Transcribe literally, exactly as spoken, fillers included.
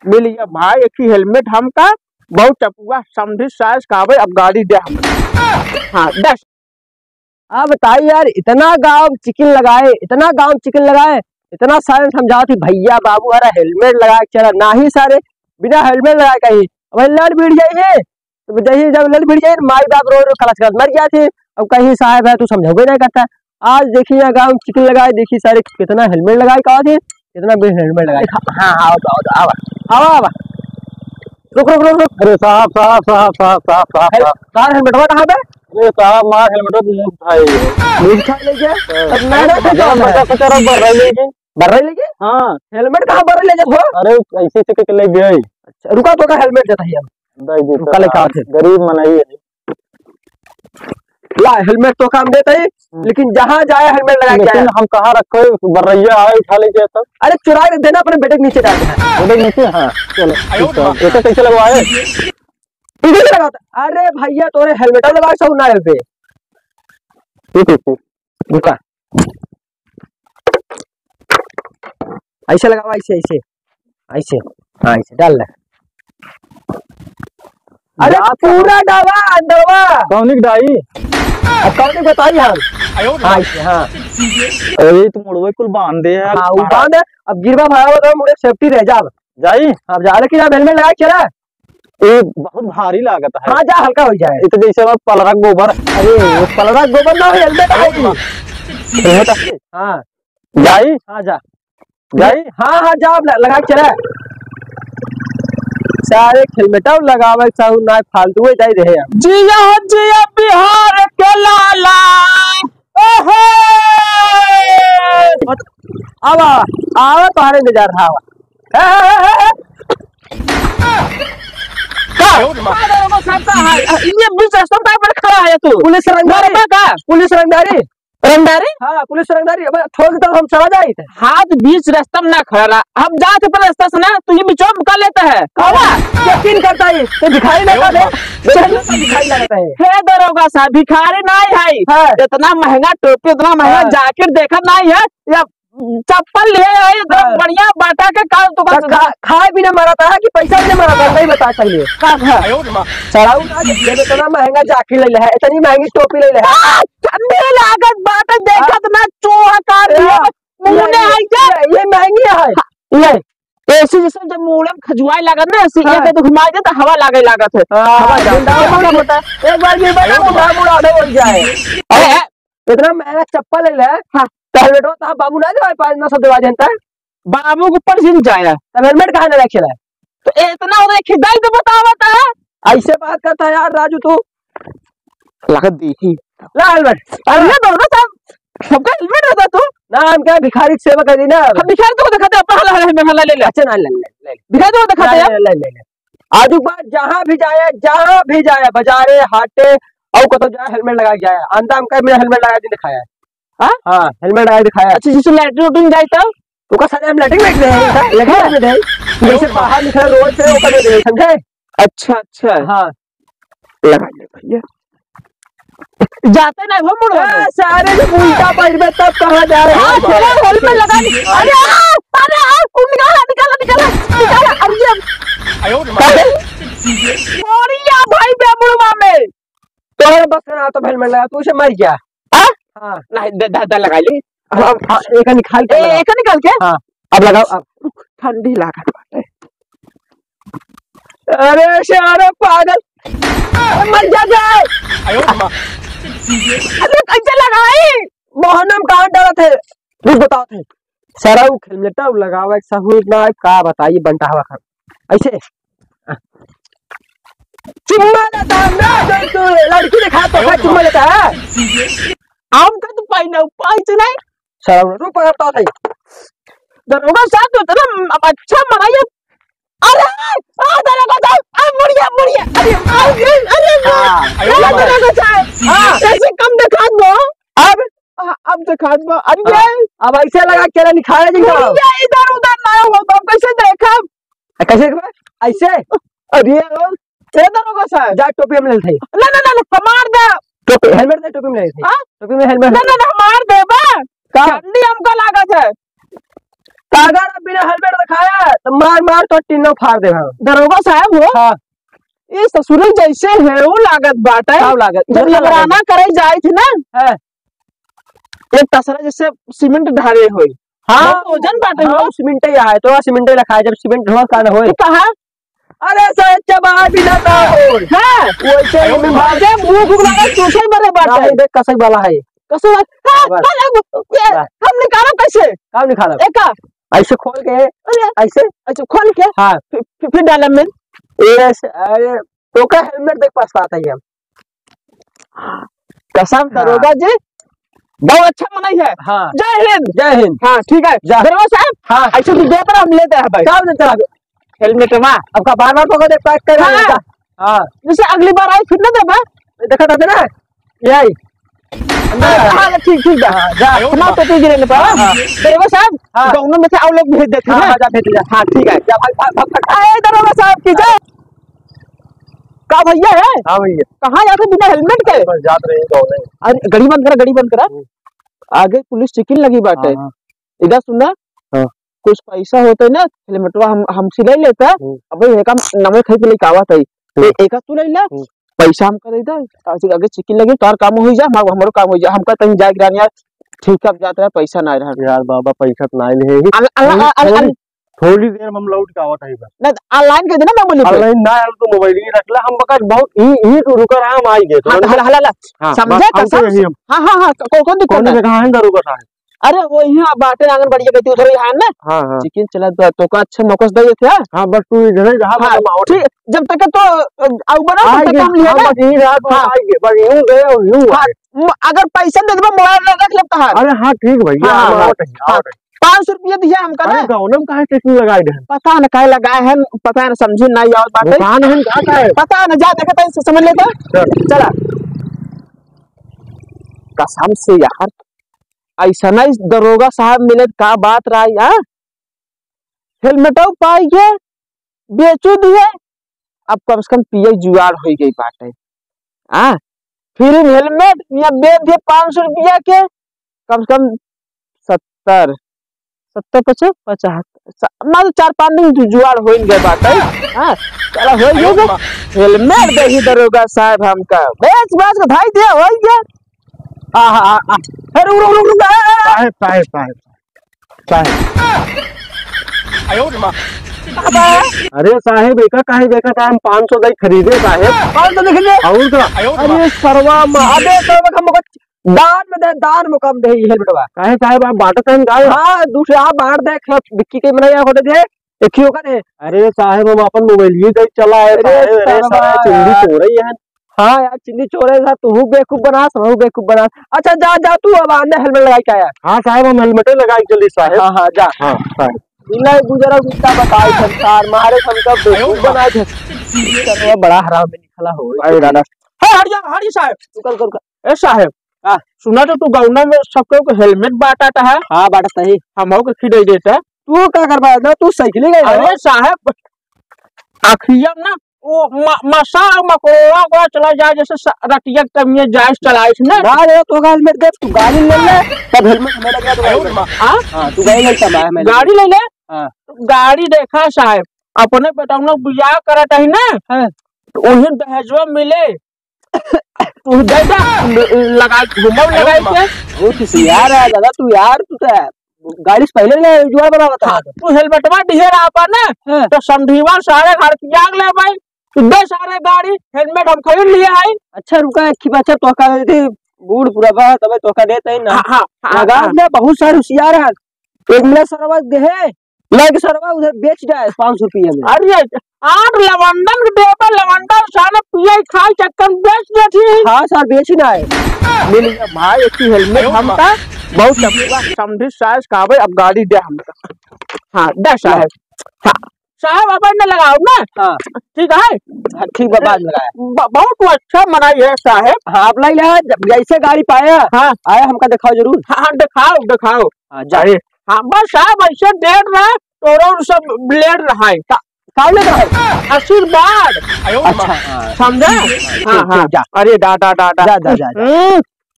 मिल गया भाई, एक ही helmet हमका, बहुत चपुआ समझी साइज का आवे, अब गाड़ी दे हम। हाँ, दस। अब बताई यार, इतना गाँव चिकिन लगाए, इतना गाँव चिकिन लगाए, इतना सारे समझावत ही, "भैया बाबू, अरे helmet लगा के चला", नाही सारे बिना helmet लगाए कहीं, अब लड़ भिड़ जाई है, तो जैसे जब लड़ भिड़ जाई, माई बाप रो रो कलच कलच मर जाते, अब कहीं साहब है, तू समझावे नहीं करता। आज देखी यहाँ गाँव चिकिन लगाए, देखी सारे कितना helmet लगाए, कहा थे, कितना बिन helmet लगाए। हाँ, हाँ, आओ, आओ, आओ, आओ, आओ। रुक, रुक, रुक, रुक। अरे साहब, साहब, साहब, साहब, साहब, साहब, हेल-, साहब। साहब, हेलमेटवा कहाँ बे? अरे साहब, मार हेलमेटवा तो मुंह उठाए हो। मुंह उठा ले क्या? हाँ। अब मैं ना तो जरा जाना है। बचा, बचा, रख, बर्रा ले के। बर्रा ले के? हाँ। हेलमेट कहाँ बर्रा ले जात हो? अरे, ऐसे, ऐसे करके ले गए। अच्छा, रुका तो का हेलमेट देता ही हम। दे दे रुका तो ले का साहब, थे। गरीब मनई है। ला, हेलमेट तो काम देता ही, हम्म। लेकिन जहाँ जाए हेलमेट लगा के लेकिन आया। हम कहाँ रखे, बर्रैया आए, उठा ले गया सब। अरे, चुरा के देना, अपने बेटे के नीचे डाल देना। बेटे के नीचे, हाँ, चलो। ठीक है। बेटे कैसे लगवाए? तू कैसे लगाता? अरे भैया, तोरे हेलमेट लगा, सब ना है बे। ठीक है, ठीक। रुका। ऐसे लगावा, ऐसे, ऐसे, ऐसे, हाँ, ऐसे डाल ले। अरे, जा तो पूरा डावा, अंदरवा। कौनिक डाई? अब कौनिक बताई हम? हाँ, ऐसे, हाँ। अरे, ये तो मुड़वे कुल बांध दे यार। हाँ, वो बांध है। अब गिरवा भरा हुआ तो मुड़े safety रह जा। जाई? अब जा, लेकिन अब हेलमेट लगा के चला। ये बहुत भारी लागत है। हाँ, जा, हल्का हो जाए। ये तो जैसे हमारा पलरा गोबर। अरे, वो पलरा गोबर ना हो, हेलमेट है। हेलमेट है। हाँ। जाई? हाँ, जा। जाई? हाँ, हाँ, जा, अब ल-, लगा के चला। सारे हेलमेट लगावे, साहू ना फालतू में जाई रहे अब। जिया, जिया, बिहार के लाला। ओहो! अब आवा, आवा, तोहरे इंतजार था, आवा। ए, ए, ए, ए, ए। का? का दरोगा साहब का है? ये बीच रास्ता में काहे पर खड़ा है तू? पुलिस रंगदारी। मरबा का? पुलिस रंगदारी। रंगदारी? हाँ, पुलिस रंगदारी। अब ठोक तो हम चला जाई थे। हाथ बीच रास्ता में ना खड़ा रहा। हम जात पर रास्ता से ना, तू ये बीचों में कर लेता है। कहवा? यकीन करता है। तो दिखाई ना दे। चल, दिखाई लगता है। हे दरोगा साहब, भिखारी नहीं है। हाँ। इतना महंगा टोपी, इतना महंगा हाँ। जैकेट देखा नहीं है। या चप्पल ले आए, एकदम हाँ। बढ़िया बाटा के काल तो बस खा-, खाए भी ना मरा था कि पैसा भी ना मरा था, सही बता पहले। का था? सराऊ ना, जब इतना महंगा जैकेट ले ले है, इतनी महंगी टोपी ले ले है। आ, ठंडी लागत बाटे, देखत हाँ। ना चूहा काट दिया, हाँ। मुंह ये, में आई जा। ये, ये महंगी है। हाँ, ले। एसी जैसे जब मुड़न खजुआए लागत ना, एसी हाँ। ये तो घुमाई दे तो हवा लागे लागत है। हाँ, हवा हाँ, जाए। मुंडा मुड़ा मुड़ा। एक बार गिर पड़ा, मुंडा मुड़ा दे, उड़ जाए। अरे, इतना महंगा चप्पल ले ले। हाँ। तो हेलमेट हो, तो बाबू ना देवाई, पाँच नौ सौ देवा जनता। बाबू के ऊपर जिन जाया। तब हेलमेट कहाँ ले रखे ला? तो इतना उन्हें खिदाई तो बतावत है। ऐसे बात करता है यार राजू तू। लागत देखी। ला हेलमेट। अरे दोनों साहब, सबका हेलमेट रहता तू? ना, हम क्या भिखारी की सेवा कर दी ना। हम भिखारी तो दिखाते, अपना हला, हला, हला, हला, ले ले। अच्छा, ना, ले, ले, ले, ले। भिखारी तो दिखाते ना, यार। ले, ले, ले, ले। आज के बाद जहाँ भी जाए, जहाँ भी जाए, बाजारे, हाटे, और कतो जाए, हेलमेट लगा के जाए। अंता हमका बिना हेलमेट लगा के दिखाया है। हाँ? हाँ, हेलमेट लगा के दिखाया है। अच्छा, जैसे लैट्रिन उट्रिन जाए तो? ओका सारे हम लैट्रिन में गए हैं, हाँ। लैट्रिन में गए। जैसे बाहर निकला रोड पे, ओका दे दे, समझे? अच्छा, अच्छा। हाँ। लगा ले भैया। जाते नहीं हो मुड़वा में। ए, सारे जब उल्टा बैठ में तब कहाँ जा रहे हैं? हाँ, तेरा हेलमेट लगा ली। अरे, आ, अरे, आ, तू निकाला, निकाला, निकाला, निकाला। अरे, ये अरे, अरे, अरे, भाई, बे मुड़वा में। तो अरे बस करा, तो हेलमेट लगा, तू उसे मर गया। हाँ? हाँ। नहीं, द-, द-, द-, लगा ले। अब, अब, हाँ, एक निकाल के ए, लगा। एक निकाल के? हाँ, अब लगाओ, अब। ठंडी लागत बाटे। अरे सारे पागल, अरे मर जा जाए। अरे कैसे लगाई? मोहनम कहाँ डरत है? रुक बताओ थे। सारा उ हेलमेट लगावे के सहूर ना है, का बताई बंटा हवा खा। ऐसे। चुम्मा लेता है ना, जो तू लड़की दिखा तो है, चुम्मा लेता है। हम का तू पाई ना, पाई तो नहीं। सारा उ रुक पकड़ता है। दरोगा साहब तो इतना अच्छा मनाई है। अरे, आ, दरोगा साहब, आ, मुड़िया, मुड़िया, अरे, आ, अरे, अरे, हाँ, अरे, दरोगा साहब, हाँ। कैसे कम दिखा दो? अब, आ, अब दिखा दो, अरे, हाँ। अब ऐसे लगा के चला, निखारा जी का। मुड़िया इधर उधर ना हो, तो कैसे देखब? आ, कैसे देखबा? ऐसे? अरे, ए दरोगा साहब। जा, टोपी हम ले लेते हैं। ना, ना, ना, ना, हमार दे। टोपी, हेलमेट दे, टोपी में ले लेते हैं। हाँ? टोपी में हेलमेट ना, ना, ना, हमार दे बा। का? ठंडी हमका लागत है। अगर बिना हेलमेट दिखाया तो मार मार तो टिन्नो फाड़ दे हम। दरोगा साहब हो? हाँ। ये ससुरल जैसे है वो लागत बाटे। का लागत? जब लमराना करे जाए थे ना, हाँ। एक तसला जैसे सीमेंट ढारे होई। हाँ। बहुत वजन बाटे हाँ, हो। सीमेंट ही है, तो सीमेंट ही रखा है, जब सीमेंट ढोआ का ना होए। तो कहा? अरे सर, जब आ भी ना ना होए। हाँ। वैसे ही में भागे, मुंह फुकला के चूसे बरे बाटे। नहीं, देख, कसक वाला है। कसक वाला? हाँ, बस। अरे, ये, बस। हम निकालब कैसे? काम निकालब। एका? ऐसे खोल के, अरे। ऐसे? ऐसे खोल के? हाँ। फिर, फिर, फिर डालब में? ये ऐसे, अरे, तो का हेलमेट देख पछताता ही हम। कसम हाँ। दरोगा जी, बहुत अच्छा मनई है। हाँ। जय हिंद। जय हिंद। हाँ, ठीक है। जा। दरोगा साहब, हाँ। ऐसे तू देत रह, हम लेते हैं भाई। का देत रह? हेलमेट मा। अब का बार बार पकड़ दे, पैक कर हाँ। देता। हाँ। जैसे अगली बार आई, फिर ना देबा। देखा था ना? ये आई। हाँ, हाँ, ठीक, ठीक बा। हाँ, जा। हमार टोपी गिरे न पड़ा। हाँ, हाँ। दरोगा साहब, हाँ। गाँव में से आओ लोग भेज देते हाँ, हैं। हाँ, जा, भेज दिया। हाँ, ठीक है। जा, भाग, भाग, भाग, भाग। अरे, दरोगा साहब की जय। का भैया है? हाँ भैया। कहाँ जाते बिना हेलमेट के? बस जात रहे हैं, दौड़े। अरे, गाड़ी बंद करा, गाड़ी बंद करा। हम्म। आगे पुलिस चेकिंग लगी बाटे। हाँ, हाँ। इधर सुना। हाँ। कुछ पैसा होते ना, हेलमेटवा हम, हमसे ले लेता। हम्म। अबे, ये काम नवे खरीद के लेके आवत है। हम्म। ए-, एका तू ले ला, हम्म। पैसा हमका दे दे। आज आगे चेकिंग लगी, तोर काम हो जा, हम, हमरो काम हो जा। हमका कहीं जाए के रहन यार, ठीक है, अब जात रहे, पैसा ना रहा। यार बाबा, पैसा तो ना ले ही। अल-, अल-, अल-, अल-, अल-, थोड़ी देर में हम लौट के आवत हई बस। ना, तो ऑनलाइन कर देना, मैं बोली पे। ऑनलाइन ना आयल तो मोबाइल ही रख ला, हम बका बहुत ही, ही तो रुका रहा, हम आई गए। हाँ, तो हला, हला, हला। हाँ, समझे, बस, हम तो कसम यही से। हम। हाँ, हाँ, हाँ, को-, कौन दिक्कत कौन है? जगह है दारोगा साहब? अरे, वो यहाँ बाटे आंगनबाड़ी के कहती उधर ही है ना? हाँ, हाँ। चिकन चला तो, तो का अच्छा मौका दे देते हैं। हाँ, बस तू इधर ही रहा, हाँ, बस हम आवत ठीक, हैं। जब तक तो, अ, आऊ बना, तब आए तक गए, हम लिया हाँ, ना। बस यही रहा, तो हाँ। आए गए, बस यूं गए और यूं हाँ, आए। म-, अगर पैसा दे देबा, मोबाइल रख, रख लेता है। अरे हाँ, ठीक भैया, हाँ, हम हाँ, आवत हैं, हाँ। आवत हैं। पाँच सौ रुपया दिया हमका अरे ना। गौनम काहे चश्मा लगाए दे? पता न काहे लगाए हैं, पता न समझी ना आवत बाटे। दुकान है का, का है? पता न, जा देखा था, समझ लेता। चल। चला। कसम से यार, ऐसा ना इस दरोगा साहब मिले का बात रहा यार। हेलमेटो पाई के बेचू दिए, अब कम से कम पिए जुगाड़ हो गई बाटे। हाँ, फिर हेलमेट यहाँ बेच दिए पाँच सौ रुपया के, कम से कम सत्तर, सत्तर पचास, पचहत्तर, स-, मतलब चार पाँच दिन जु-, जुगाड़ हो गए बाटे। हाँ, चला हो गए। हेलमेट दे ही दरोगा साहब हमका, बेच बाच के भाई दे हो गया। आ, आ, आ, आ। ए, रुक, रुक, रुक, रुक, आ, आ, आ। साहेब, साहेब, साहेब। साहेब। अरे साहेब, एका काहे देखा था, हम पाँच सौ दे खरीदे साहेब। पाँच सौ दे खरीदे? और का? अरे सरवा मा-, अबे सरवा का मुका दान में दे, दान में कम दे, ये हेलमेटवा। काहे साहेब, आप बांटत हैं गाय? हाँ, दूसरे आप बांट दे, खेत बिक्की के मनाया होते थे, एक ही होगा दे। अरे साहेब, हम अपन मोबाइल ही दे चला है, अरे साहेब, अरे सरवा साहेब, चिंदी यार। चोर ही है। हाँ यार, चिंदी चोर है, तू बेवकूफ बनास, हम बेवकूफ बनास। अच्छा, जा, जा, तू अब आने हेलमेट लगाई के आया। हाँ साहेब, हम हेलमेटे लगाई के चली साहेब। हाँ, हाँ, जा। हाँ, साहेब। इलाई गुजरा गुस्सा बताई संसार, मारे हम सब बेवकूफ बनाए थे। सरवा बड़ा हराम में निकला हो। अरे दादा। हे, हट जा, हट जा साहेब। रुक, रुक, रुक। ए साहेब, हाँ। सुना तो तू गौना में सबके को हेलमेट बांटत है। हाँ, बांटत है। हमहू के खिदई देता। तू का करबा? ना तू साइकिल गए अरे हो। साहेब, अखिया ना, वो म-, मसा मकोड़ा ओकरा चला जाए, जैसे स-, रतिया के तमिया जाए चलाइस ना। ना रे, तो का हेलमेट दे, तू गाड़ी ले ले, तब हेलमेट हमें लग गया, तो गाड़ी ले। हाँ? हाँ, तू गाड़ी ले ले, मैं ले गाड़ी ले ले? हाँ। गाड़ी देखा साहेब, अपने बेटौना बियाह करत है ना, हाँ। तो उन्हें दहेजवा मिले, तू दे दे, लगा, घुमाओ लगाई के। बहुत होशियार है दादा तू यार, तू तो गाड़ी से पहले ले जुआ बना बता। हाँ, तू हेलमेटवा दिहे रहा पर ना, हाँ। तो समझीवा सारे घर की आग ले भाई, तू दे सारे गाड़ी, हेलमेट हम खरीद लिए है। अच्छा रुका, एक ही बात है, तो का दे, बूढ़ पूरा बा, तबे तो का देते ही ना। हाँ, हाँ, हाँ, लगा हाँ। दे, बहुत सारे होशियार है। एक मिला सरवा दे है, लाइक सरवा उधर बेच जाए पाँच सौ रुपया में। अरे, आठ लवंडन के देबे, लवंडन साले पिए खाए चक्कर में बेच देती। हाँ सर, बेच ही ना है। मिल गया भाई, एक ही हेलमेट हमका, बहुत तकलीफ। समझी सास का भाई, अब गाड़ी दे हमका। हाँ, दे साहब। हाँ, साहब, अब न लगाओ ना। हाँ। ठीक है? हाँ, ठीक बा, बाद में लगाया। ब-, बहुत अच्छा मनई है साहब। हाँ, अब ले ले, जब जैसे गाड़ी पाया, हाँ। आया हमका दिखाओ जरूर। हाँ, हाँ, दिखाओ, दिखाओ। हाँ, जा। अरे, हाँ, बस साहब, ऐसे डेढ़ रहा, तोरो सब ब्लेड रहा है। का, का ब्लेड रहा है? आशीर्वाद। अच्छा, हाँ। समझे? ठीक, हाँ, ठीक, हाँ। जा। अरे, डा, डा, डा, डा। जा, जा, जा, जा। हम्म।